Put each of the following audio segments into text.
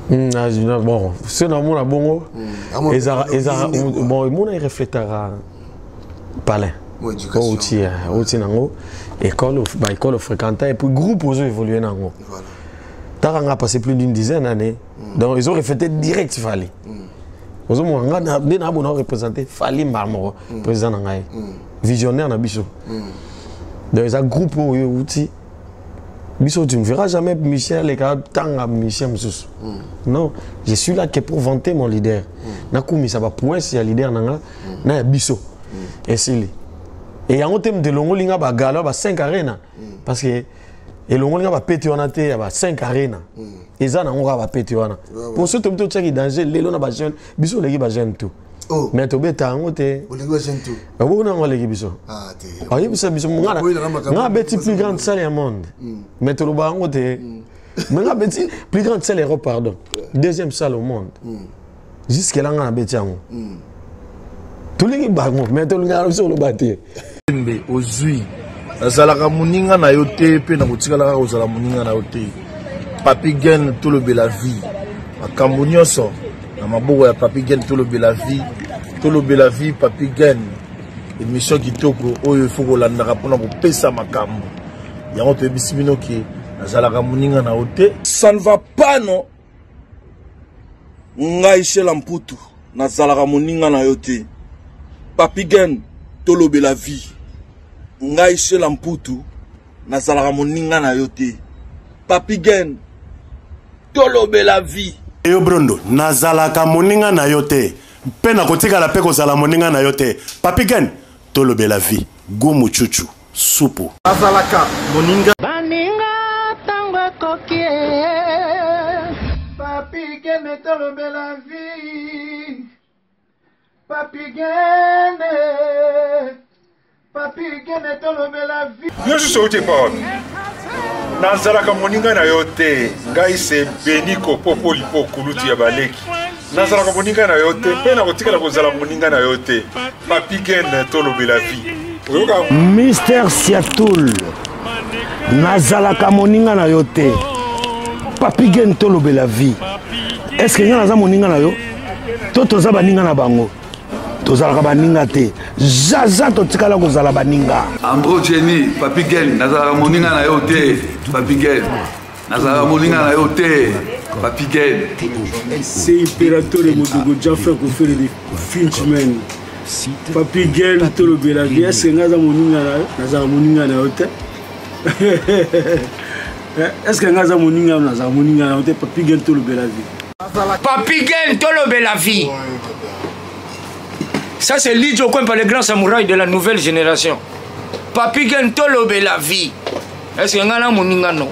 Bon, soki namona bongo, ezalaka bon, emona erefletaka palin outi outi nango école, baécole ofréquenta et puis groupe ozo évolue nango. Taka nga passé plus d'une dizaine d'années, donc ils ont reflété direct Fally. Ozomona nga nde na représente Fally mbala moko, président na ngai, visionnaire na biso. Donc eza groupe oyo euti biso. Tu ne verras jamais Michel aleka tanga Michel mosusu. Non, je suis là que pour vanter mon leader, nakumisa baprouesse ya leader na nga na ya biso. Esili e yango te moto elongoli nga bagala ba 5 arena, parce que elongoli nga bapete wana te ya ba 5 arena. Eza nango kaka bapete wana pour so tobi totiaki danger lelo na bajeune. Biso oleki bajeune tout. Oh. Mais tobeta yango te. Olingi bajeune tout. Oboko nango aleki biso. Ah, te. Ayebisa biso nga abeti plus grande salle ya monde, mais toloba yango te. Mais nga abeti plus grande salle Europe, pardon, deuxième salle au monde. Jusque là nga nabeti yango. Tolingi bango, mais tolingaka biso koloba te. Mbe ozwi, nazalaka moninga na yo te mpe nakotikala kaka kozala moninga na yo te. Papi Gen, tolobela vie, makambo nyonso na maboko ya Papi Gen. Tolobela vie, tolobela vie. Papi Gen, émission kitoko oyo ifo kolandaka mpona kopesa makambo yango. Toyebisi bino ke nazalaka moninga na yo te. Ça ne va pas, non. Ngai Shela Mputu, nazalaka moninga na yo te. Papi Gen, tolobela vie. Ngai Shela Mputu, nazalaka moninga na yo te. Papi Gen, tolobela vie. Yo Brondo, nazalaka moninga na yo te mpe nakotikala mpe kozala moninga na yo te. Papi Gen, tolobela vie, gumu chuchu supu. Azalaka moninga. Baninga, ntango ekoki. Papi Gene, tolobela vie. Papi Gene, Papi Gene, tolobela vie. Yo susu outi epa wapi? Nazalaka moninga na yo te. Ngai se Beniko Popolipo, kulutu ya baleki. Nazalaka moninga na yo te mpe nakotikala kozala moninga na yo te. Papi Gen, tolobela vie, oyoka. Mister Siatul, nazalaka moninga na yo te. Papi Gen, tolobela vie. Est-ce ngai naza moninga na yo to toza baninga na bango? Tozalaka baninga te, zaza totikala kozala baninga. Andro Jenny, Papi Gen, nazalaka moninga na yo te. Papi Gen, nazalaka moninga na yo te. Papi Gen. C'est Imperatore Modogo Jaffa Kofele de Finchman. Papi Gen, tolobela vie. Est-ce que nga aza moninga na yo? Nazala moninga na yo te. Est-ce que nga aza moninga na yo? Nazala moninga na yo te. Papi Gen, tolobela vie. Papi Gen, tolobela vie. Ça, c'est Lidjo Kwempa, le grand samouraï de la nouvelle génération. Papi Gen, tolobela vie. Est-ce que nga na moninga no?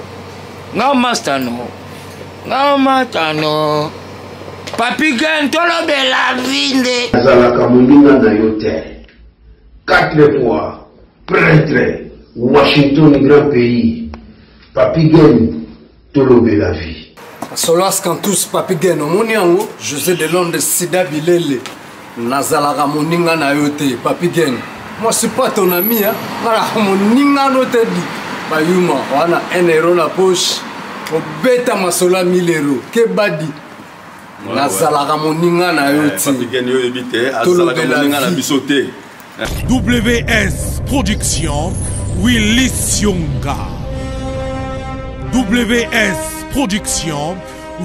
Nga master no? Nga master no? Papi Gen, tolobela vie nde. Nazalaka moninga na yo te. Quatre fois prêtre, Washington grand pays. Papi Gen, tolobela vie. Solas Cantus, Papi Gen, omoni yango. José de Londres, Sida Bilele, nazalaka moninga na yo te. Papi Gen, moi suis pas ton ami, hein. Nazalaka moninga no te. Di bayuma wana 1 euro na poche, obeta masolo ya 1000 euro kebadi. Nazalaka moninga na yo te. Papi Gen, yo oyebi te, azalaka moninga na biso te. WS Production, Willy Sionga. WS Production,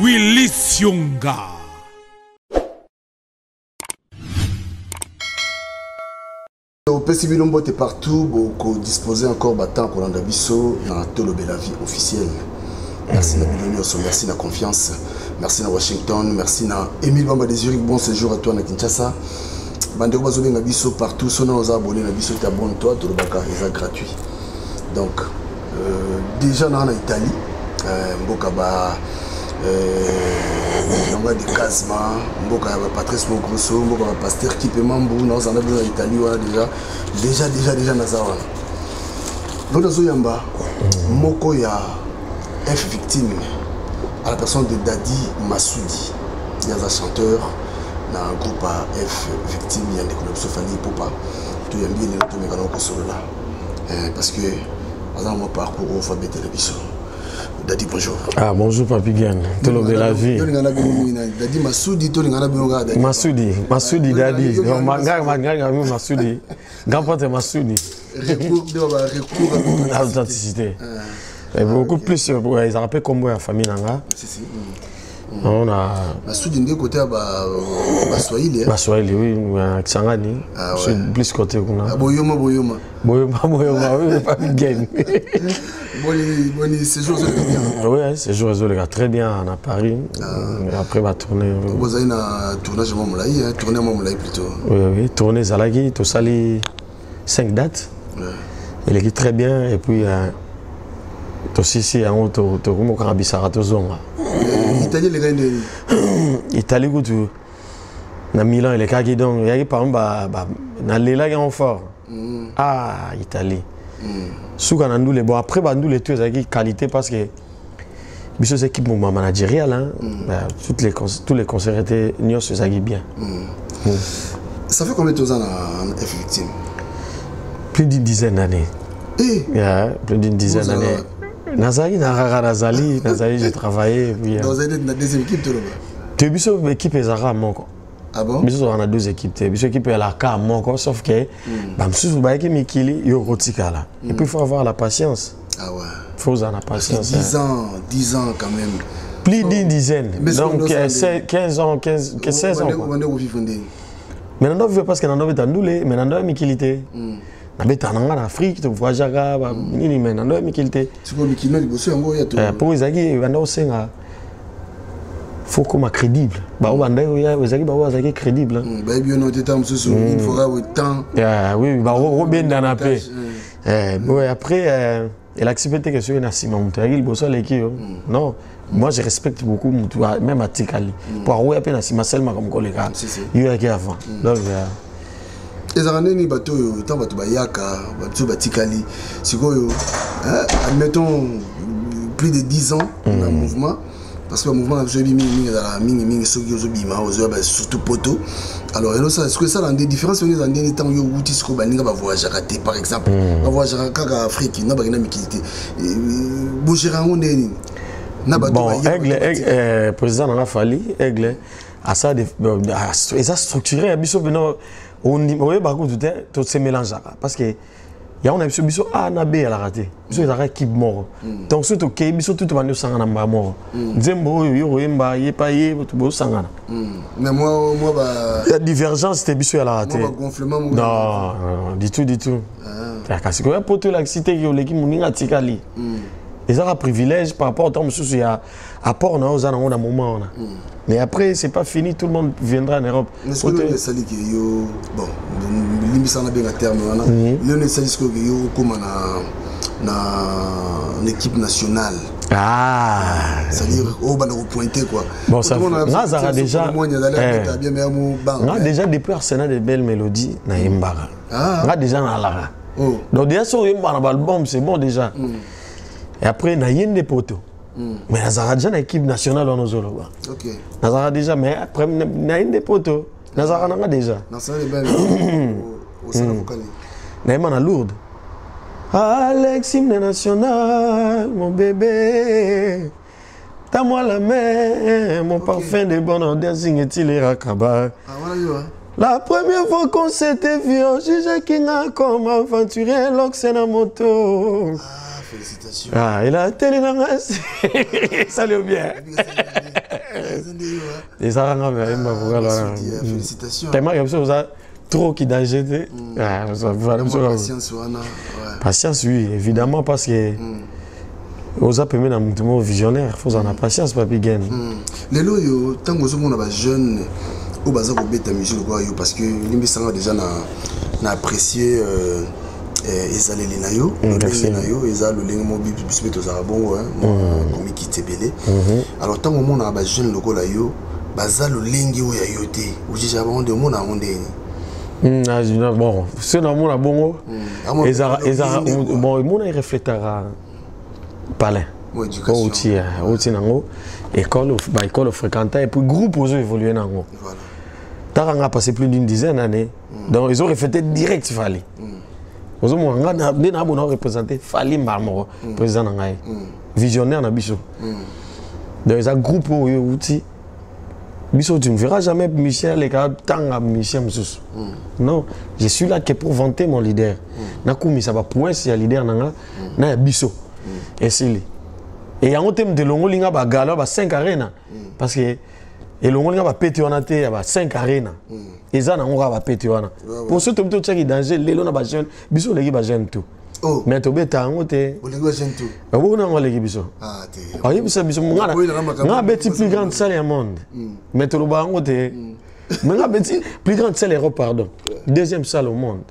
Willy Sionga. Opesi bino mbote partout bokodispose encore batemps kolanda biso na Tolobela vie officielle. Merci na bino nyonso, merci na confiance, merci na Washington, merci na Emile Bamba de Zurich. Bon séjour à toi na Kinshasa. Bandeko bazobenga biso partout, so na oza abonné na biso te, abonne toi. Tolobaka eza gratuit. Donc déjà naa na Italie, mboka ba yango de Casma, mboka ya bapatrice Mogroso, mboka ya bapaster Kipe Mambu. Naozala na bino na Italie wana déjà, déjà, déjà, déjà. Naza wana ndo nazoyamba moko ya F Victime à la personne de Dadi Masudi. Ye aza chanteur na groupe ya F Victime ya ndeko na biso Fally Ipupa. Toyambi ye lelo, tomeka na kosolola, parce que aza na mwa parcours oyo fa betela biso. Dadi, bonjour. Ah, bonjour Papi Gen, tolobela vie. Tolingana bino mingi nani? Dadi Masudi, tolingana bino kaka Dadi. Masudi, Masudi Dadi. Non, ngai Masudi. Grand pote Masudi. Recours, de ba recours à l'authenticité. Et beaucoup plus ils rappellent kombo ya famille nanga. Si si. On a Masudi nde côté ya ba Baswahili. Baswahili oui, Kisangani. Ah, ouais. Plus côté kuna. Ah, Boyoma Boyoma. Boyoma Boyoma, oui, Papi Gen. Boni boni séjour ezoleka bien. Oui, séjour ezoleka très bien à Paris. Ah. Après ba tournée. Bozali na tournage mwa molai, hein, tournée mwa molai plutôt. Oui, tournée ezalaki tosali 5 dates. Ouais. Eleki très bien et puis tosisi yango tokomi kokanga bisaka tozonga. Italie elekaki ndeni? Italie kutu na Milan elekaki, donc eyaki parmi nalelaki yango fort. Ah, Italie. Suka na ndule, bon, après bandule tout ezalaki qualité parce que biso eza équipe moma managériale, hein. Bah, tous les concerts étaient nyonso ezalaki bien. Ça fait combien de temps na F Victime? Plus d'une dizaine d'années. Eh? Yeah, plus d'une dizaine d'années. Nazali na rara nazali, j'ai travaillé puis Dans na deuxième équipe toloba. Te, biso équipe ezalaka moko. Ah bon? Biso tozalaka na deux équipes te, biso équipe elaka moko, sauf que bamosusu bayaki mikili, yo okotikala. Et puis il faut avoir la patience. Ah ouais. Faut ozala na Parce que patience. 10 ans, 10 ans quand même. Plus d'une dizaine. Mais donc ce qu'on 16, 15 ans, 15, 16 ans quoi. Wande kovivre ndeni? Mais nando vivre parce que nando beta ndule, mais nando ya mikili te. Nabeta nanga na Afrique, tovoyageaka nini, mais nando ya mikili te. Sikoyo mikili no liboso yango oya to. Mpo ezalaki banda osenga faut koma crédible, bao banda oya ezalaki bao bazalaki crédible, hein. Bayebi yo no te, ntango mosusu il faudra temps. Yeah, oui, bakobendana mpe. Bon, après elakisi mpe te ke soki na nsima moto ayaki liboso aleki yo. Non, moi je respecte beaucoup motu même atikali po akoya mpe na nsima asalemaka mokoleka yo yaki avant, donc Ezalaka ndeni bato oyo ntango bato bayaka, bato batikali sikoyo, admettons plus de 10 ans na mouvement, parce que bamouvement na biso oyebi mingimingi ezalaka mingimingi soki ozobima ozoya surtout poto. Alors elosala sikoyo esala nde différence wana eza ndeni ntango yo owuti sikoyo, baninga bavoyageaka te, par exemple bavoyageaka kaka Afrique na bakenda mikili te, bogérer yango ndenge nini na bato? Bon, Aigle, Aigle, président nanga Fali Aigle asala eza structuré ya biso mpena oyebaka kutu te, tose mélangeaka parce que yango na biso, biso A na B ezalaka te, biso ezalaka équipe moko. Donc soki tokei, biso tu tobandi osangana mbala moko, nzembo oyo yo koyemba ye pa ye bosangana. Mais moi ba Ya divergence te, biso ezalaka te. Moi ba gonflement moko. Non, non, du tout, du tout. Kasi koya poto elakisi te ke oleki moninga atikali. Ezaka privilège par rapport ntango mosusu ya apport na yo oza nango na moment wana, mais après c'est pas fini, tout le monde viendra en Europe. Mais soki nini esali ke yo, bon, limbisa na benga terme wana, lelo esali sikoyo ke yo okóma na équipe nationale? Ah. C'est-à-dire oyo banda kopointe quoi. Bon, ça nga azalaka déjà bien mais mo nga déjà depuis Arsenal de belles mélodies nayembaka. Nga déjà nalaka. Donc déjà soki oyembaka na baalbum, c'est bon déjà. Et après naye nde poto, mais nazalaka déjà na équipe nationale wana ozoloba. Nazalaka déjà, mais après naye nde poto nazalaka nanga déjà. National de belles osala vocal? Nayemba na Lourde, Alex, hymne national, mon bébé. Tends-moi la main, mon parfum de bonheur, dancing et il rakaba. Ah, wana yo. La première fois qu'on s'était vu, on jugeait qu'il n'a comme aventurier, l'oxyne na moto. Ah, félicitations. Ah, il a télé na salut bien. Ezalaka nga me ayemba vocal wana. Félicitations. Tellement que biso oza trop ki danger te. Ah, voilà, biso Patience wana, ouais. Patience, oui, évidemment, parce que oza pembe na motu moko visionnaire, faut ozala na patience, Papi Gen. Lelo oyo ntango ozomona bajeune oyo baza kobeta musique lokola yo, parce que limbisanga déjà na apprécier ezaleli na yo, lolenge na yo eza lolenge mo biso mpe tozalaka bongo, komikiti ebele. Alors ntango omonaka bajeune lokola yo baza lolenge oyo ya yo te, ojija bango nde omona yango ndeni? Bon, soki namona bongo ezala bon, emona erefletaka palin outi outi nango école, baécole ofréquenta et puis groupe ozo évolue nango. Taka nga passé plus d'une dizaine d'années, donc ils ont reflété direct Fali. Ozomona nga nde na bona représenter Fali mbala moko, président na ngai. Visionnaire na biso. Donc eza groupe oyo euti biso, tu ne verras jamais musicien aleka tanga musicien mosusu. Non, je suis là que pour vanter mon leader. Nakumisa baprouesse ya leader na nga na ya biso. Esili e yango te moto elongoli nga bagalo ba 5 arena, parce que elongoli nga bapete wana te ya ba 5 arena. Eza nango kaka bapete wana pour so tobi totiaki danger lelo na bajeune. Biso oleki bajeune tout. Oh. Mais tobeta yango te. Olingi bajeune tout. Obokona yango aleki biso. Ah, te. Oyebisa biso nga abeti plus grande salle ya monde, mais toloba yango te. Mais nga abeti plus grande salle Europe, pardon, deuxième salle au monde.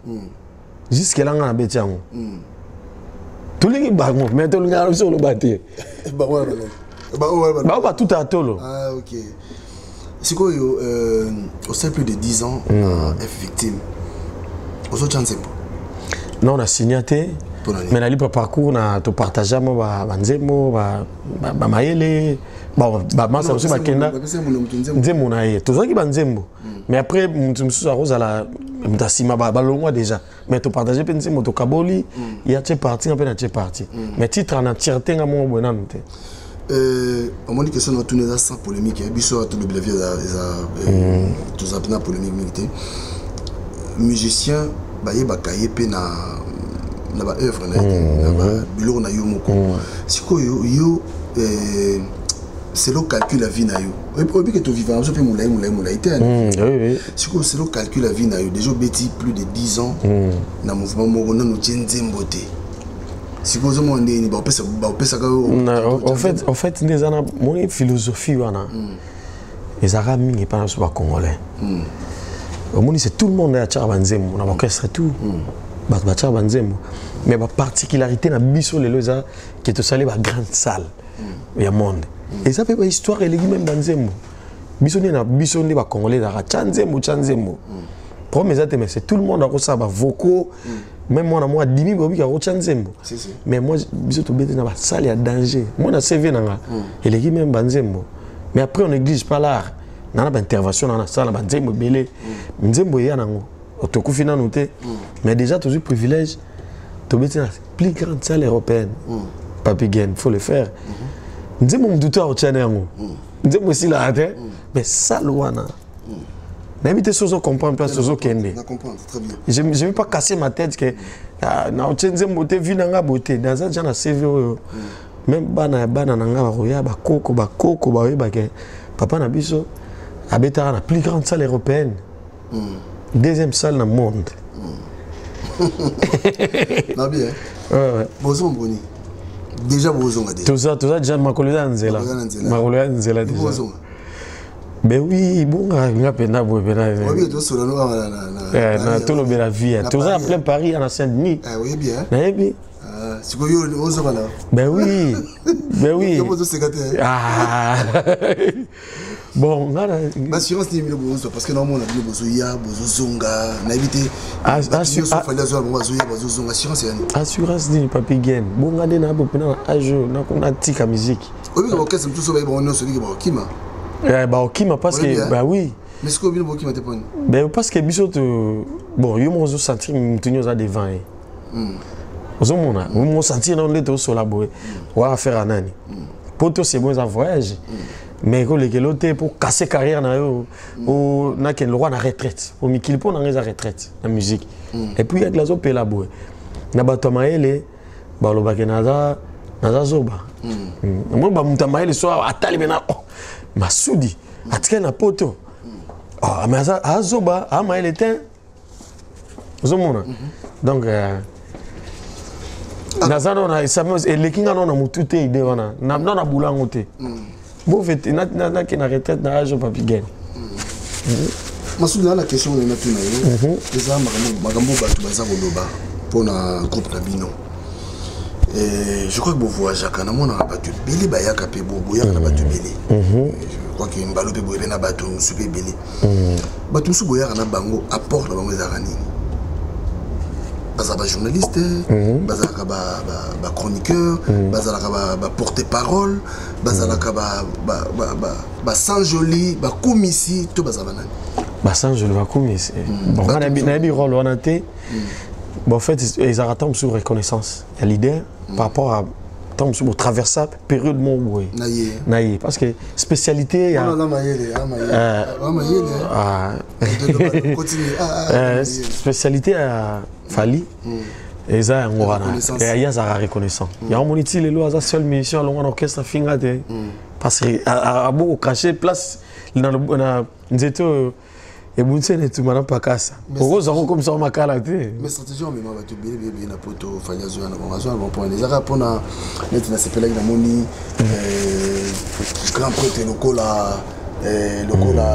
Jusque là nga nabeti yango. Tolingi bango, mais tolingaka biso oloba te. Bango Bao batuta tolo. Ah, ok. Sikoyo osali plus de 10 ans na F Victime, ozotya nzembo? Non, na signa te, mais na libre parcours na topartage mwa banzembo, bamayele, bamasa mosusu bakenda nzembo na ye. Tozwaki banzembo, mais après moto mosusu akozala moto asima balongwa déjà, mais topartage mpe nzembo, tokaboli, ye atie parti, nga mpe natie parti, mais titre en entièreté nga moko boye nanu te. Omoni, question na tuna eza sans polémique. Biso tolobela vie, eza toza mpe na polémique mingi te. Musicien bayebaka ye mpe na baœuvre na ye te, na biloko na yo moko. Sikoyo yo, selon calcul ya vie na yo, oyebi ke tovivaka biso mpe molai molai molai te. Sikoyo, selon calcul ya vie na yo, déjà obeti plus de 10 ans na mouvement moko, nano otie nzembo te. Sikoyo ozomona ndeni baopesaka yo? En fait nde eza na moni philosophie wana ezalaka mingi epai na biso bacongolais. Omoni, c'est tout le monde atiaka banzembo na baorchestre, tout bato batiaka banzembo, mais baparticularité na biso lelo eza ke tosali bagrande salle ya monde. Eza mpe bahistoire eleki même banzembo. Biso nde na biso nde bacongolais ezalaka tya nzembo, tya nzembo. Problème eza te, mais c'est tout le monde akosala bavocaux, même mwana mwa adimi bobiki akotya nzembo. Mais moi, biso tobeti na basale ya danger. Moi, na CV na nga eleki même banzembo. Mais après, on néglige pas l'art. Na baintervention na nasala banzembo ebele. Nzembo eya nango, tokufi nanu te, mais déjà tozwi privilège, tobeti na plus grande salle européenne. Papi Gen, faut le faire. Nzembo motu to akotyana yango, nzembo esilaka te, mais salle wana nayebi te so ozocomprendre place ozokende. Je ne vais pas casser ma tête ke naotie nzembo te, vi na nga boye te. Naza déjà na CV oyo, même bana ya bana na nga bakoya, bakoko bakoko baoyebake papa na biso abetaka na plus grande salle européenne, deuxième salle na monde. Na bien. Bozonga boni? Déjà bozonga déjà? Toza déjà, makolo eza na nzela, makolo ya nzela déjà. Ben oui, bonga nga mpenza boye mpenza tolobela vie. Toza na plein Paris, na Saint Denis, nayebi. Sikoyo ozonga na Ben oui, ben oui. Ozoseka te. Ah. Bon, nga na Assurance nini bino bozozwa? Parce que naomona bino bozoya, bozozonga, nayebi te. Nyonso Fally azwa bango, bazoya, bazozonga, assurance yani? Assurance nini, Papi Gen? Bonga nde na mpena na age oyo natika musique. Oyebika baorchestre mosusu baye bango nyonso, oyebiki bakokima. Bakokima parce que, bah oui. Mais sikoyo bino bokima te poni? Ben parce que biso to, bon, yo moko ozosentir motu nyonso aza devant ye. Ozomona, mo sentir nano nde tosola boye waka faire anani po to, c'est bon, eza voyage, mais ekolekela te po casser carrière na yo. Nakende lokwa na retraite po mikili mpo nanga eza retraite na musique. Et puis yaki azopela boye na bato ya mayele balobaki naza zoba. Moi, bamoto ya mayele so atali mena, oh, Masudi atikali na poto. Oh, mais azoba, amayele te. Ozomona, donc naza no na eleki nga no na motu te. Idée wana no na bula yango te. Nake na retraite na age Papi Gen. Masudi, na question oyo natuna yo, eza makambo bato baza koloba mpona groupe na bino. Je crois que bovoyageaka, namonaka bato ebele bayaka mpe boyaka na bato ebele. Je crois que mbalo mpe boyebe na bato mosusu mpe ebele. Bato mosusu boyaka na bango, apport na bango ezalaka nini? Bazalaka bajournaliste, bazalaka bachroniqueur, bazalaka baporte parole, bazalaka basanjoli, bakumisi, to bazala banani? Basanjoli, bakumisi, bon, nayebi rôle wana te. Bon, en fait ezalaka ntango mosusu reconnaissance ya leader par rapport à Ntango mosusu botraversa période moko boye na ye, parce que spécialité ya spécialité ya Fally eza yango wana, ye azalaka reconnaissant. Yango moni ti lelo aza seul musicien alongwa na orchestre afinga te, parce que aboko crache place na nzete oyo ebundisi na etumba na mpakasa, okozwa ngo komisa ngo makala te. Mais stratégie omema bato ebele ebele na poto, Fally azwa na bango, azwa na bango mpona ezaka mpona neti nasepelaki, namoni grand prêtre lokola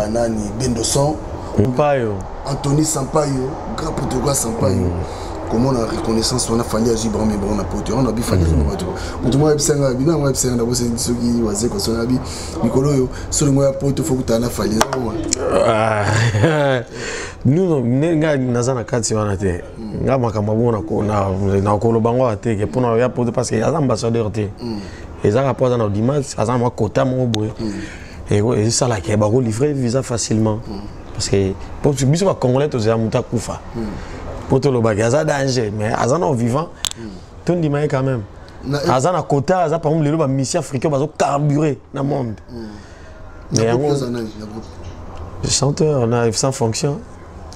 nani, Bendoson. Mpayo. Anthony Sampaio, grand prêtre lokola Sampaio, komona reconnaissance wana Fally azwi bango, me bango na poto yango na bi Fally azwi bato. Moto moko ayebisanga bino yango, ayebisanga na bosi soki wazeko so nabi mikolo oyo solingo ya poto fo kutana na Fally, eza bongo. Nous, nga naza na kati wana te. Nga makambo bongo na koloba ngo te ke mpona ya poto, parce que aza ambassadeur te. Ezaka mpo aza na audimat, aza na mwa kota moko boye esalaka bakolivre visa facilement, parce que biso bacongolais tozela moto akufa mpo tolobaki aza danger, mais aza na vivant, tondima ye quand même. Aza na kota, aza par exemple lelo bamusiciens africains bazocarburer na monde. Mais yango chanteur na sans fonction,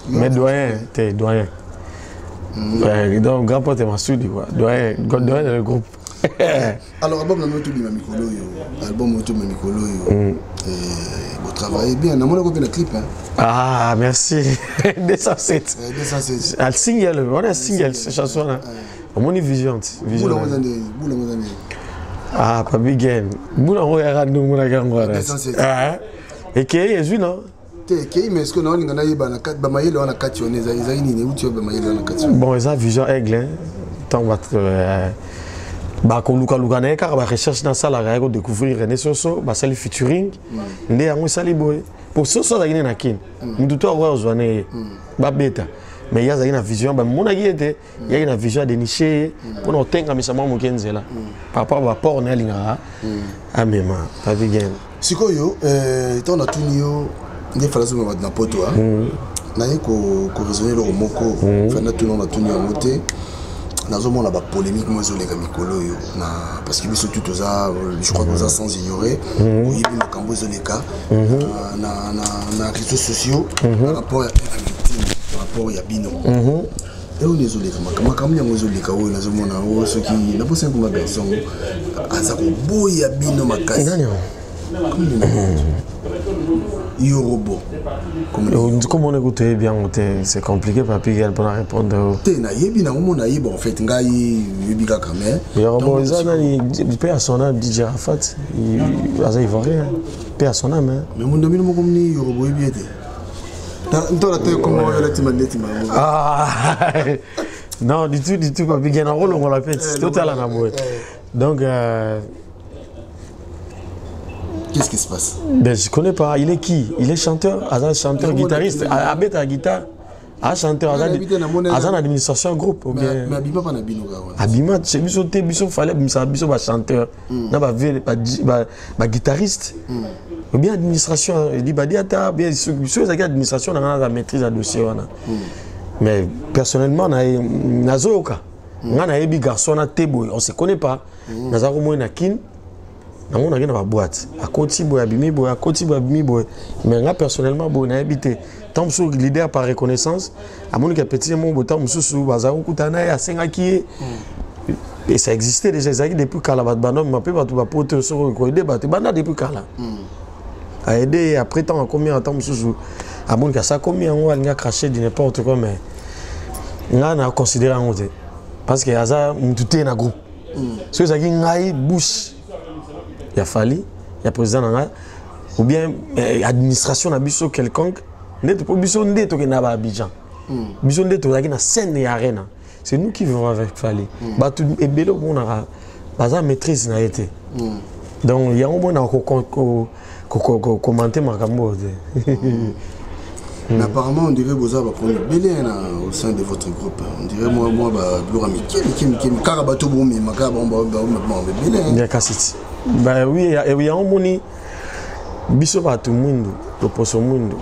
mais doyen te, doyen. Ouais, donc grand pote Masudi quoi, doyen, doyen dans le groupe. Alors album na tobima mikolo oyo, album oyo tobima mikolo oyo, botravaille bien, namonako mpe na clip, hein. Ah merci, 207. 207. Al single, on a single chanson là, omoni vision vision. Ah, Papi Gen, bula yango yaka ndenge omonaki yango wana ekei ezwi no. Te, ekei, mais est ce que naolinga nayeba na bamayele wana kati wana ezali nini, euti oyo bamayele wana kati? Bon, eza vision aigle. Ntango bato bakolukaluka na ye kaka barecherche nasalaka ye kodécouvrir René Soso, basali featuring nde yango esali boye. Po Soso azalaki nde na Kini, mutu to akoka kozwa na ye babeta, mais ye azalaki na vision, bamonaki ye te, yaki na vision adéniche ye mpona kotengamisa mwa moke nzela par rapport baport na ye alingaka amema Papi Gen. Sikoyo ntango natuni yo nde Fally azomema bato na poto, naye koraisonner eloko moko. Fally natuni, natuni yango te, nazomona bapolémique mo ezoleka mikolo oyo na, parce que biso tu toza, je crois toza sans ignorer, oyebi makambo ezoleka na réseaux sociaux par rapport ya victime, par rapport ya bino oyo ezoleka, makambo yango ezoleka oyo nazomona oyo, soki naposani komba garçon aza koboya bino makasi. Yorobo. Comment on écoute bien, c'est compliqué, Papi, pour répondre. Te, nayebi nango mo nayeba, en fait ngai yebi kaka, mais Yorobo eza nani, paix à son âme, DJ Arafat aza ivoirien, paix à son âme, hein. Mais mondo bino moko mini Yorobo yebi ete ntola te koma oyo olatima ndeti. Ah non, du tout, du tout, Papi Gen, rolongola pe totala na boye. Donc Qu'est-ce qui se passe? Ben, je connais pas. Il est qui? Il est chanteur, aza chanteur, guitariste. Abeta guitare. Ah, chanteur, aza na administration groupe ou bien. Mais abima pa na bino kaka. Abima, c'est biso te, biso Fally abimisa biso ba chanteur, na ba ba ba guitariste. Ou bien administration, il dit badi ata bien biso ezalaki administration na na maîtrise ya dossier wana. Mais personnellement na nazoyoka. Nga nayebi garçon na te boye, on se connaît pas. Naza komona na Kin, namonaki na baboîte, akoti boye, abimi boye, akoti boye, abimi boye, mais nga personnellement boye nayebi te. Ntango mosusu leader par reconnaissance amoniki apeti ye moko boye, ntango mosusu baza kokutana na ye, asengaki ye, et ça existait déjà, ezalaki depuis kala. Bato banoma mpe bato bapoto soki koyede bato ebanda depuis kala, aide ye. Après ntango akomi awa, ntango mosusu amoniki asa akomi yango, alingi acracher du n'importe quoi, mais nga na considéré yango te, parce que aza mutu te na groupe. Soki ezalaki ngai bouche ya Fally, ya président na ngai, ou bien administration na biso quelconque, nde po biso nde tokende na baabidjan, biso nde tozalaki na scène ya arena, c'est nous qui vivons avec Fally. Bato ebele omonaka baza maîtrise na ye te. Donc yango mona kocommenter makambo oyo te. Mais apparemment, on dirait boza baproblème ebele au sein de votre groupe. On dirait moi, moi, ba biloko ya mike mike mike, kaka bato bomema kaka bango ebele. Ya kasi ti ba oui, yango moni biso bato mwindu, loposo mwindu,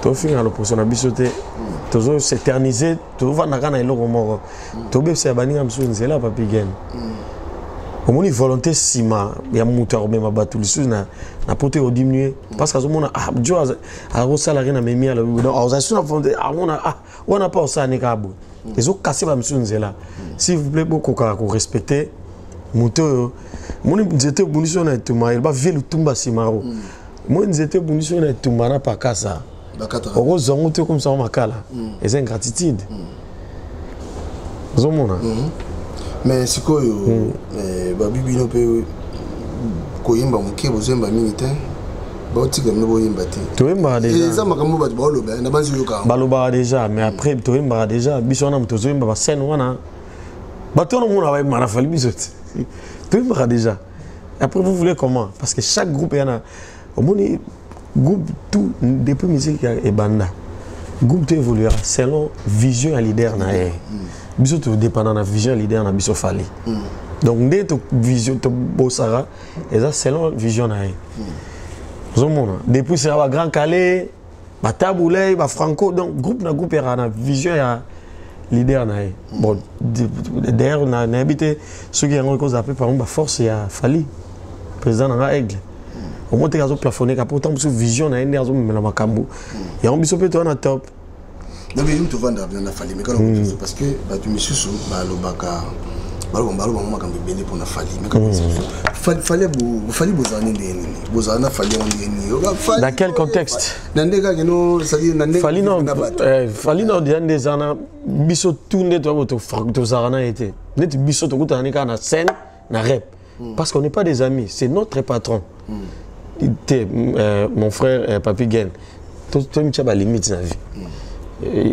tofinga loposo na biso te, tozo s'éterniser, tovandaka na eloko moko, tobebisa ya baninga mosusu nzela. Papi Gen, Omoni volonté nsima ya moto ya komema bato lisusu na, na poto ekodiminue parce que azomona ah, jo akosala rien na memi alobi donc azala lisusu na volonté amona ah wana mpe osala ne kaka boye ezokase bamisusu nzela. S'il vous plaît, bokokaka korespecte moto oyo. Moni nzete ebundisi oyo na etumba, eloba vie lutumba simaro. Moni nzete ebundisi oyo na etumba na pakasa, okozwa yango te okomisa yango makala. Eza ingratitude, ozomona. Mais sikoyo babi bino mpe koyemba moke, bozoyemba mingi te, baotika bino boyemba te. Toyembaka déjà. Eza makambo bato baoloba na banzi oyoka. Balobaka déjà, mais après toyembaka déjà. Biso wana moto ozoyemba bascène wana, bato wana omona bayembaka na Fally, biso te toyembaka déjà. Après, vous voulez comment? Parce que chaque groupe eya na, omoni, groupe tout depuis musique ya ebanda, groupe to évoluera selon vision ya leader na ye. Biso todépenda na vision ya leader na biso Fally. Donc nde to vision tobosaka eza selon vision na ye. Ozomona depuis sera bagrand Kallé, baTabu Ley, baFranco, donc groupe na groupe eyaka na vision ya leader na ye. Bon, d'ailleurs nayebi te soki yango ekozala mpe parmi baforce ya Fally, président na nga Aigle. Omoi teke azoplafonne ka pourtant biso vision na ye nde azomemela makambo yango, biso mpe toza na top. Non, mais nous tovanda na Fally, mais kala mosusu, parce que bato misusu balobaka, baloba makambo ebele mpona Fally, mais kala Fally, Fally bozala ni ndenge nini? Bozala na Fally yango ndenge nini? Dans quel contexte? Na ndenge kaka no, c'est-à-dire na ndenge Fally non, Fally non, déjà nde eza na biso tu nde toyabo tozalaka na ye te. Neti biso tokutana ni kaka na scène, na rep, parce qu'on n'est pas des amis, c'est notre patron te. Mon frère, Papi Gen, tomitia balimite na vie.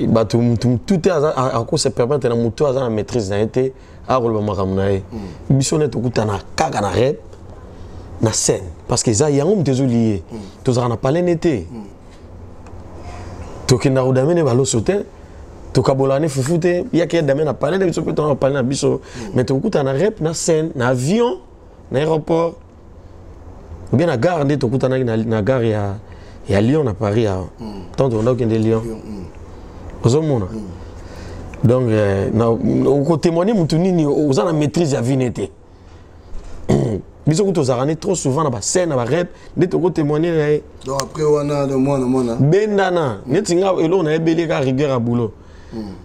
Bato mutu tu te akose permettre na motu aza na maîtrise na ye te akoloba makambo na ye. Biso nde tokutana kaka na rep, na scène, parce que eza yango moto ezolie. Tozalaka na palene te, tokenda kodame ne baloso te, tokabola ne fufu te. Yaki yadame na palais na biso mpe tona na palais na biso, mais tokutana na rep, na scène, na avion, na aéroport ou bien na gare. Nde tokutanaki na gare ya Lyon na Paris awa, ntango tokenda kokende Lyon. Ozomona, donc okotémoigne motu nini oza na maîtrise ya vie ne te. Biso kutu tozalaka ne trop souvent na bascène, na barep, nde tokotémoigne na ye. Donc après wana de mwana mwana. Bendana neti nga eloko nayebeli kaka rigueur ya boulot.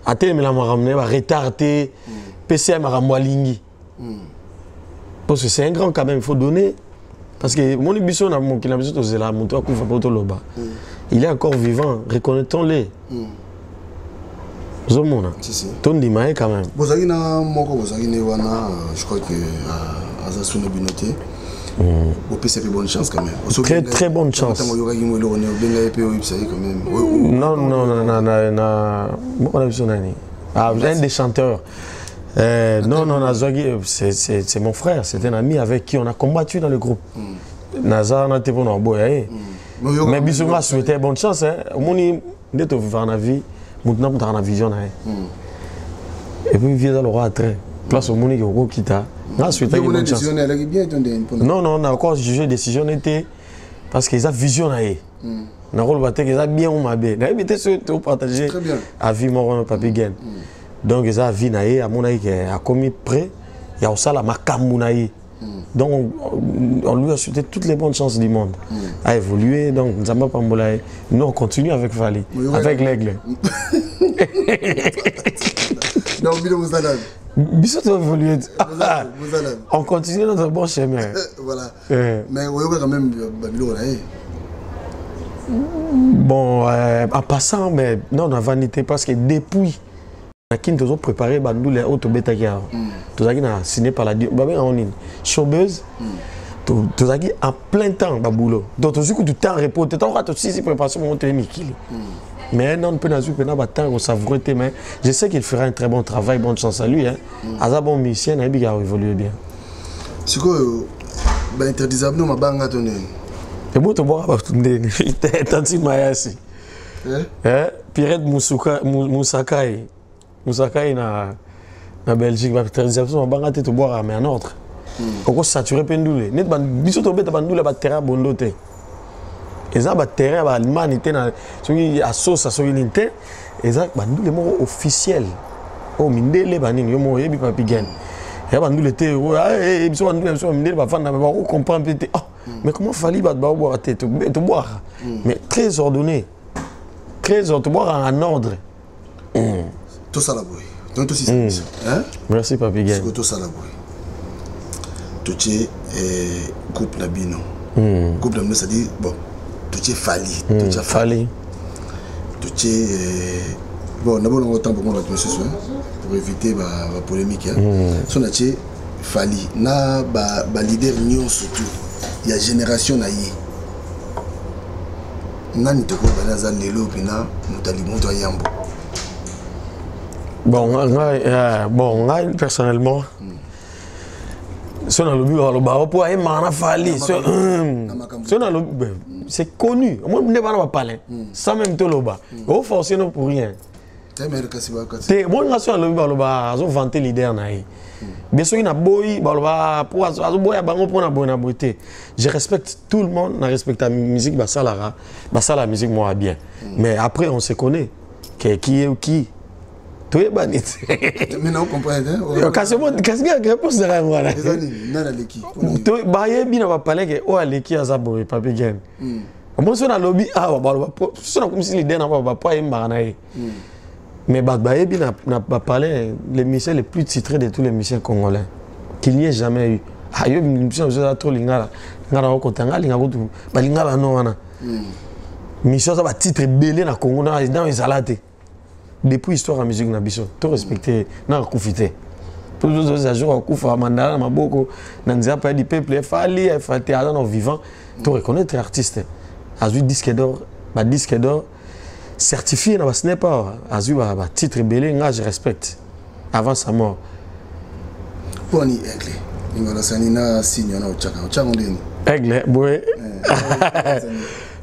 Atelemela makambo na ye, baretard te, pesa ye makambo alingi, parce que c'est un grand quand même, il faut donner. Parce que moni biso na mokili na biso tozela moto akufa mpo toloba. Il est encore vivant, reconnaissons-le. Ozomona, tondima ye quand même. Bozalaki na moko, bozalaki ne wana, je crois que aza suna bino te. Bopesa mpe bonne chance quand même. Très très bonne chance. Ntango oyokaki mo eloko ne, obenga ye mpe, oyebisa ye quand même? Non, non, na na na moko na biso nani, ah, un des chanteurs. Non, non, nazwaki, c'est mon frère, c'est un ami avec qui on a combattu dans le groupe. Naza na te mpona koboya ye, mais biso nga souhaité bonne chance, hein. Omoni nde tovivaka na vie, motu na mutaka na vision na ye, et puis vie eza lokwa train, place omoni ke okokita. Nga souhaitaki bonne chance. Non, non, nakoko juge décision ne te, parce que eza vision na ye. Nakoloba te ke eza bien ou mabe, nayebi te. Soki topartage avis moko na Papi Gen, donc eza avis na ye, amonaki ke akomi prêt ya kosala makambo na ye. Donc on lui a souhaité toutes les bonnes chances du monde à évoluer. Donc Nzambe apambola ye. Nous, on continue avec Fally, avec l'aigle. Donc bino bozala. Biso to évoluer, on continue notre bon chemin. Voilà. Mais oyoka quand même babiloko na ye. Bon, en passant, mais non, na vanité, parce que depuis na kini tozopréparé bandule oyo tobetaki awa, tozalaki na ciné Palladio, babengango nini, Showbuzz. Tozalaki en plein temps baboulot, donc tozwi kutu temps repos te. Ntango kaka tosisi préparation mongo, toye mikili. Mais non, mpe nazwi mpena batemps kosavoure te, mais je sais qu'il fera un très bon travail. Bonne chance à lui, hein. Aza bon musicien, nayebi ka évolue bien. Sikoyo bainterdisa bino mabanga to ndeni? Ebo tobwaka bato ndeni? Tanti Mayasi, eh? Pirate Musakai, Musakai na Belgique, bainterdisa biso mabanga te. Tobwaka, mais en ordre. Okosature mpe ndule neti biso tobeta bandule ya baterrain bondo te. Eza baterrain ya baallemagne te, na soki asosa soki nini te. Eza bandule moko officiel oyo mindele banini, yo moko oyebi, Papi Gen. Ya bandule te, eh, eh, biso bandule, biso mindele bafanda, mais bako comprendre te. Oh, mais comment Fally bato baobwaka te? Tobwaka, mais très ordonné, très ordonné, tobwaka en ordre. Tosala boye, donc tosisa biso. Merci, Papi Gen. Sikoyo tosala boye, totie groupe na bino, groupe na bino, c'est-à-dire, bon, totie Fally, totia Fally, totie bon, nabonango ntango mpo bato mosusu, pour éviter bapolémique. So natie Fally na baleader nyonso tu ya génération na ye, nani tokoyebani aza lelo mpena moto ali moto ayambo? Bon, ngai, bon, ngai personnellement, so nalobi, baloba mpo ayembaka na Fally. So nalobi, c'est connu, omoi nde bana bapalin sans même toloba, oforce no pour rien te. Moninga, so alobi, baloba azovante leader na ye. Bien, soki naboyi, baloba po azoboya bango mpo na boye na boye te. Je respecte tout le monde, na respecte musique basalaka, basala musique moko bien, mais après on se connaît que qui est qui, toyebani te. Kasi réponse naka yango wana, bayebi na bapalin ke oyo aleki aza boye. Papi Gen, omoni, so nalobi awa, baloba so nakomisi leader na baba po ayembaka na ye, mais bato bayebi na bapalin, le musicien le plus titré de tous les musiciens congolais qu'il n'y ait jamais eu. Ayo musicien biso eza trop lingala, nga na okota, nga alinga kutu balingala no wana. Mission aza batitre ebele na Congo na ezala te depuis histoire ya musique na biso. To respecte na akufi te, tozoza jour akufa, mandala na maboko na nzela pa du peuple. Efali efa te, aza na vivant, to reconnaître artiste azwi disque d'or, badisque d'or certifié na basnep awa, azwi batitre ebele. Nga je respecte avant sa mort. Mponi aigle ningolasani na signe wana otyaka, otyaka ndeni? Aigle boye,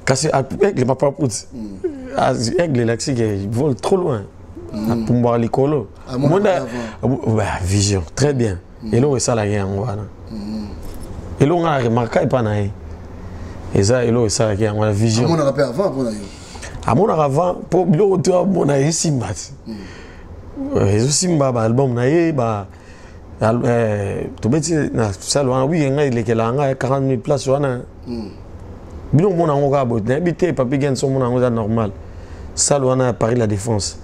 kasi aigle mapaputi, aigle elakisi ke vole trop loin, apumbwaka likolo. Mona vision très bien. Eloko esalaki yango wana, eloko nga na remarka epa na ye, eza eloko esalaki yango wana, vision. Amonaka mpe avant mpona yo? Amonaka avant, mpo biloko to amona esimba ti ezosimba, baalbum na ye ba tobeti na salle wana. Wi, ngai elekelaka ngai 40 000 place wana. Bino omona yango kaka boye, nayebi te. Papi Gens, omona yango eza normal, salle wana ya Paris La Défense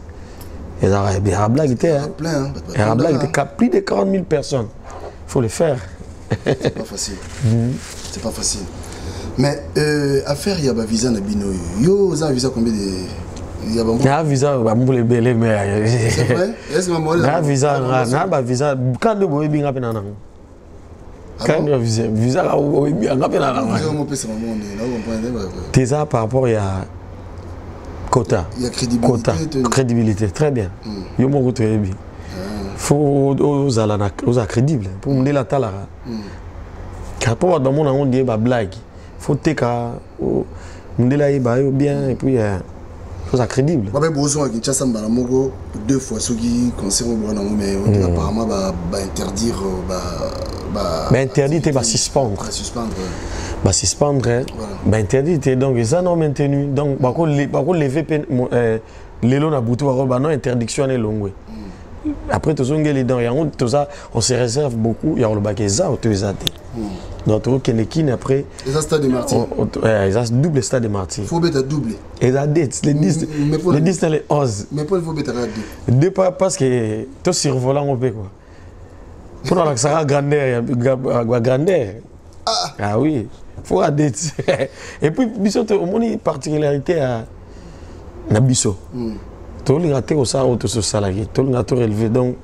ezalaka blague te, ezalaka blague te, plus de 40 000 personnes, faut le faire. C'est pas facile, c'est pas facile. Mais affaire ya bavisa na bino, yo oza visa combien de Na visa bambula ebele, mais na visa, na bavisa ka nde boyebi nga mpe na nango kandi visa, visa oyebi nga mpe na nango te. Eza par rapport ya quota. Quota, crédibilité, très bien. Yo moko toyebi, faut ozala ozala crédible mpo mondele atalaka, mpo bato bamona yango ndie bablague. Faut teka mondele ayeba yo bien, et puis oza crédible. Babe bozonga Kinshasa mbala moko deux fois soki concert oyo nango, mais apparemment bainterdire. Bainterdire te, basuspendre, basuspendre, bainterdire te. Donc eza non maintenu, donc bakolever mpe lelo na butu, bako non, interdiction wana elongwe. Après tozongeli, donc yango toza, on se réserve beaucoup ya kolobaka eza to eza te. Donc tokokende kini après. Eza stade de Martyr? Eza double stade de Martyr. Faut beta double? Eza date le 10, le 10 na le 11. Mais pour il faut beta deux? Deux pas, parce que to survola ngo mpe quoi, mpona olakisaka grandeur ya grandeur. Ah oui, faut adete. Et puis biso omoni particularité ya na biso, tolinga te kosala oyo tososalaki, tolinga to relever. Donc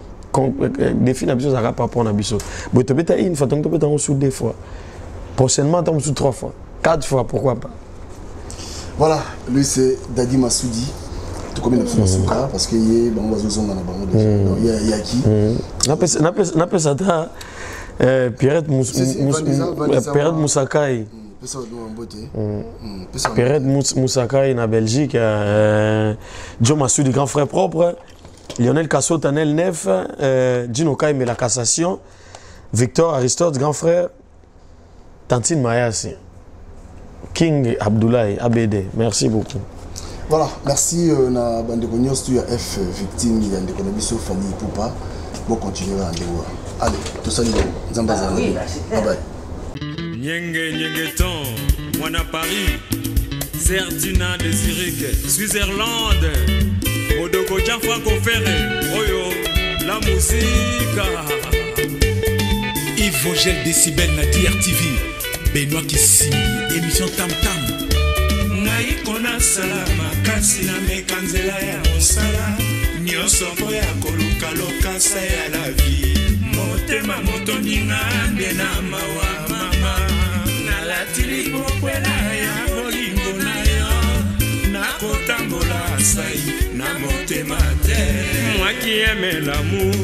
défi na biso ezalaka par rapport na biso boye, tobeta une fois, tongi tobeta yango sur deux fois, prochainement ntango mosusu trois fois, quatre fois, pourquoi pas. Voilà, lui c'est Dadi Masudi. Tokomi na biso na suka, parce que ye bango bazozonga na bango déjà. Donc yaki. Napesa ata Pierrette, Pierrette Moussakai. Pierrette Moussakai na Belgique, Joe Masudi, grand frère propre, Lionel Kassot, Anel Nef, Gino Kaime, la cassation, Victor Aristote, grand frère, Tantine Mayasi, King Abdoulaye, ABD, merci beaucoup. Voilà, merci na bandeko nyonso ya F victime ya ndeko na biso Fally Ipupa. Bo continuer na ndeko. Allez, tosali bongo. Nzambe azala na bino. Bye bye. Nyenge Nyengeton, Mwana Paris, Zertina de Zurich, Switzerland, Odoko Gianfranco Ferre, Oyo, la musique. Yves Vogel Decibel na DRTV, Benoît Kisimbi, émission Tam Tam. Ngai konasala makasi na meka nzela ya mosala nyonso mpo ya koluka lokasa ya la vie. Motema motondi nga nde na mawa mama, nalati lipokwela ya bolingo na yo, nakotambola sai na motema te. Moi qui aime l'amour,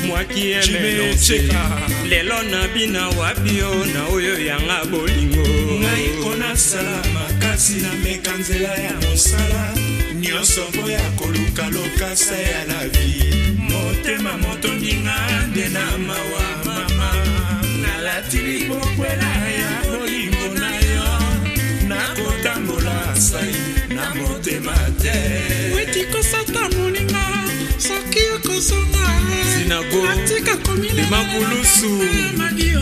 moi qui aime Jimmy danser. Cheka. Lelo nabina wapi yo na oyo yanga bolingo. Ngai konasala makasi na meka nzela ya mosala nyonso mpo ya koluka lokasa ya la vie. Motema motondi nga nde na mawa mama, nalati lipokwela ya bolingo na yo, nakotambola sai na motema te. Weti kosata moninga soki okozonga. Sinago, Atika komila Makulusu. Magio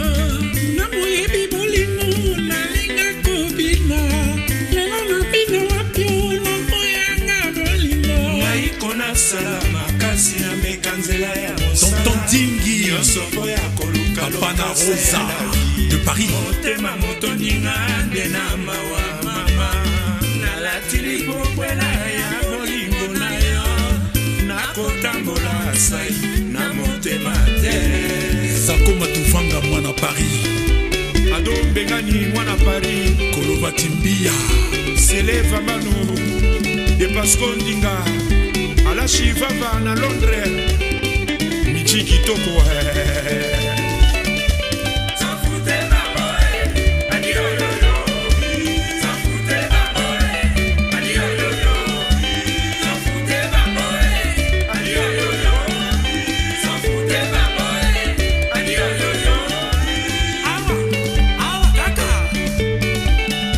na moyebi bolingo nalinga kobina lelo nabina wapi na moyanga bolingo. Ngai konasala makasi na meka nzela ya mosala Tonton Dingi, nyonso mpo ya koluka Papa na lokasa ya Rosa la vie. de Paris. Motema motondi nga nde na mawa mama, nalati lipokwela ya bolingo na yo, nakotambola sai na motema te. Sako Matuvanga mwana Paris. Ado Mbengani mwana Paris. Kolova Timbia. Sele Vamano de Pasco Ndinga. Alashi Vava na Londres. Michi Kitoko.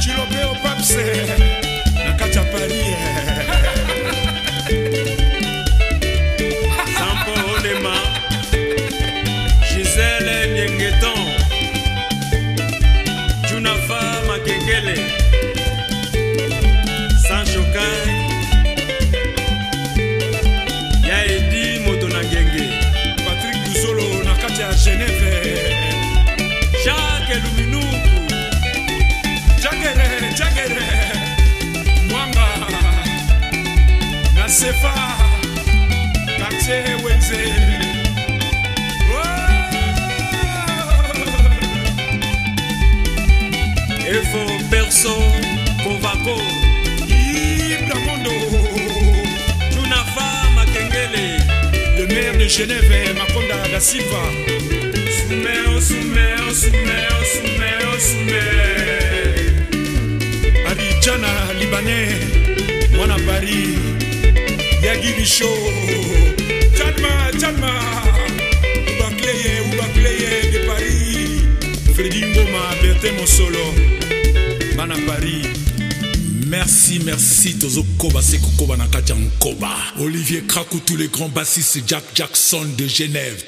Chilopeo Paps na kati ya Paris. Sampo Olema, Gisèle Nyengeton, Junafa Makekele, Sancho Kai, Yaedi Motonangenge, Patrick Buzolo na kati ya Genève, Jacques Luminuku, Jagere Jagere Mwanga na Sefa quartier Wenze. Efo Perso Kovako, Ibla Mondo, Junafa Makengele, le maire de Genève Makonda da Silva. Soumeo Soumeo Soumeo Soumeo Soumeo, Arijana Libanais mwana Paris, Yagi Bicho, Chalma Chalma, Ubacleye Ubacleye de Paris, Freddy Ngoma, Bertin Mosolo, bana Paris. Merci, merci, Tozo Koba, Seko Koba na kati ya Nkoba. Olivier Krakou, tous les grands bassistes, Jack Jackson de Genève.